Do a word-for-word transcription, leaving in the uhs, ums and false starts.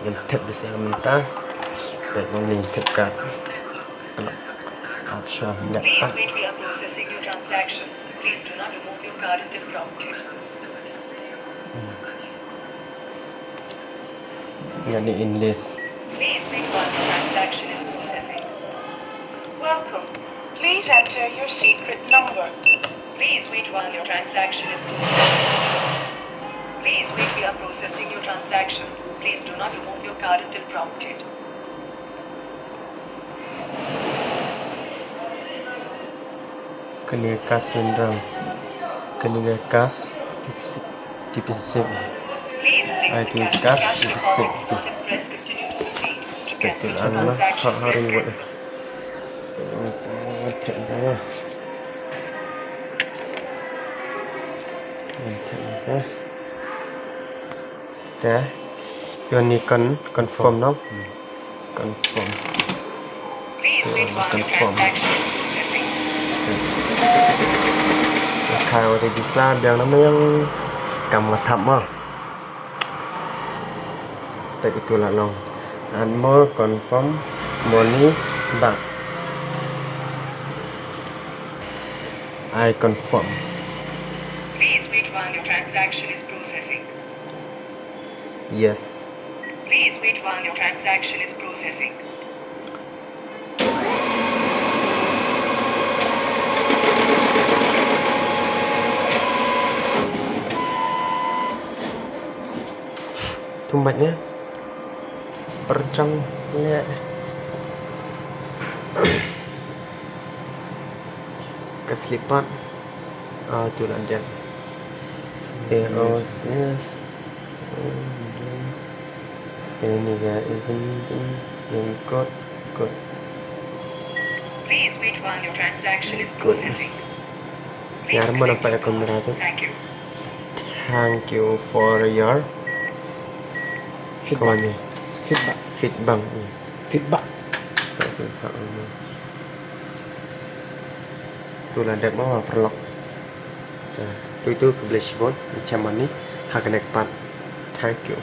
Ngin tip da sa mynta. Bad ngin tip card. Ap shuwa mynta. Please wait, we are processing your transaction. Please do not remove your card until prompted. Ngani English. Please wait while your transaction is processing. Welcome. Please enter your secret number. Please wait while your transaction is processing. Please wait, we are processing your transaction. Please do not remove your card until prompted. Kane ka cash win rang. Kane ka cash deposit. Please place Ai the tu cash, cash cash deposit deposit tu. Button. Press continue to proceed. To Betul cancel the ang lah. transaction, Hak hari press buat. cancel. Sangat tak dah. Mantap dah. Dah. Yuan ni con confirm no. Confirm. Please wait while your Confirm. transaction is processing. Khai wati bisa biang nama yang kamu thap ma. Tak itu lah long. And more confirm money back. I confirm. Please wait while your transaction is processing. Yes. Please wait while your transaction is processing. Tumbat ne. Perchang ne. Kaslipat. Ah, tu lah dia. Yes, yes. Ini ga isn't yang kot kot. Please wait while your transaction is processing. Ya, mana pada kamera tu? Thank you. Thank you for your Feedback. Feedback. Feedback. Feedback. Feedback. Tu lah dep ma paralok. Tu tu ka blei shibun. Macam ni. Ha ka next part. Thank you.